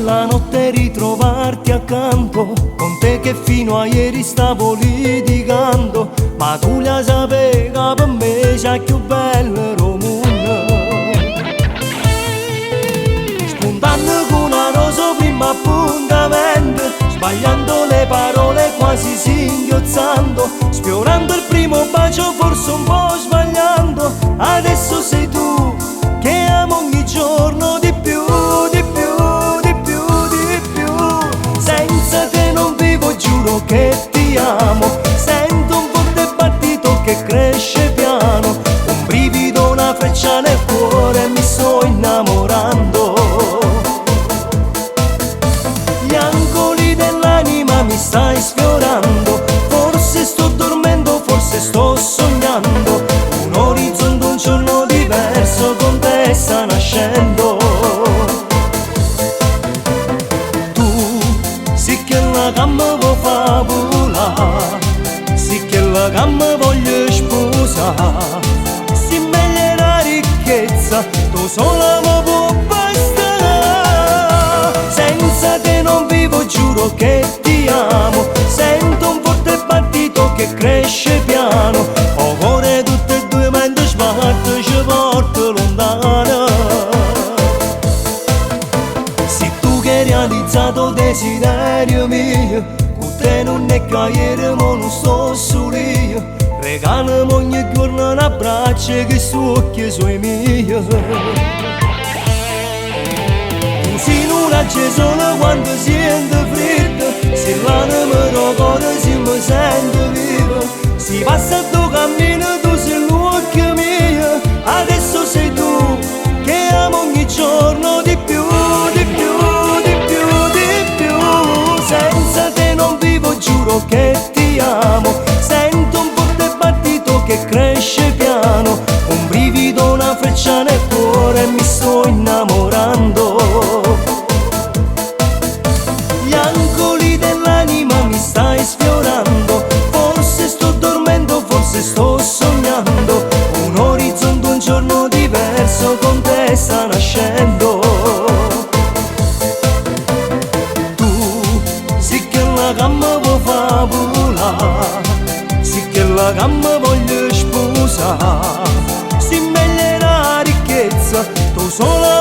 nella notte ritrovarti accanto, con te che fino a ieri stavo litigando, ma tu la sapevi che per me c'è più bella do mondo. Spuntando con una rosa prima appuntamento, sbagliando le parole quasi singhiozzando, sfiorando il primo bacio forse un po' sbagliando, adesso sei tu che amo ogni giorno di più, di più, di più, di più. Senza te non vivo, giuro che ti amo. Sento un forte battito che cresce piano, un brivido, una freccia nel cuore, mi sto innamorando. Gli angoli dell'anima mi stai sfiorando, forse sto dormendo, forse sto sognando, un orizzonte, un giorno diverso con te sta nascendo. Tu sì che la gamma vuoi fa volare, sì che la gamma voglio sposare, si meglio la ricchezza, tu sola mi può bastare. Senza te non vivo, giuro che ti amo, sento un forte battito che cresce piano, o cuore tutte e due mentre sbatte ci porta lontano. Sei tu che hai realizzato il desiderio mio, con te non è che ieri ma non sto solo io, regalami ogni giorno un abbraccio che su occhi suoi miei. Tu sei una solo quando sento freddo, se l'anima do cuore si mi sento vivo, si passa il tuo cammino tu sei l'occhio mio, adesso sei tu che amo ogni giorno di più, di più, di più, di più. Senza te non vivo, giuro che ti amo, sento un forte battito che cresce piano, un brivido, una freccia nel cuore, mi sto innamorando. Gli angoli dell'anima mi stai sfiorando, forse sto dormendo, forse sto sognando, un orizzonte, un giorno diverso con te sta nascendo. Tu sì che la gamma vuoi fa volare, sì che la gamma voglio sposare, si meglio la ricchezza, tu sola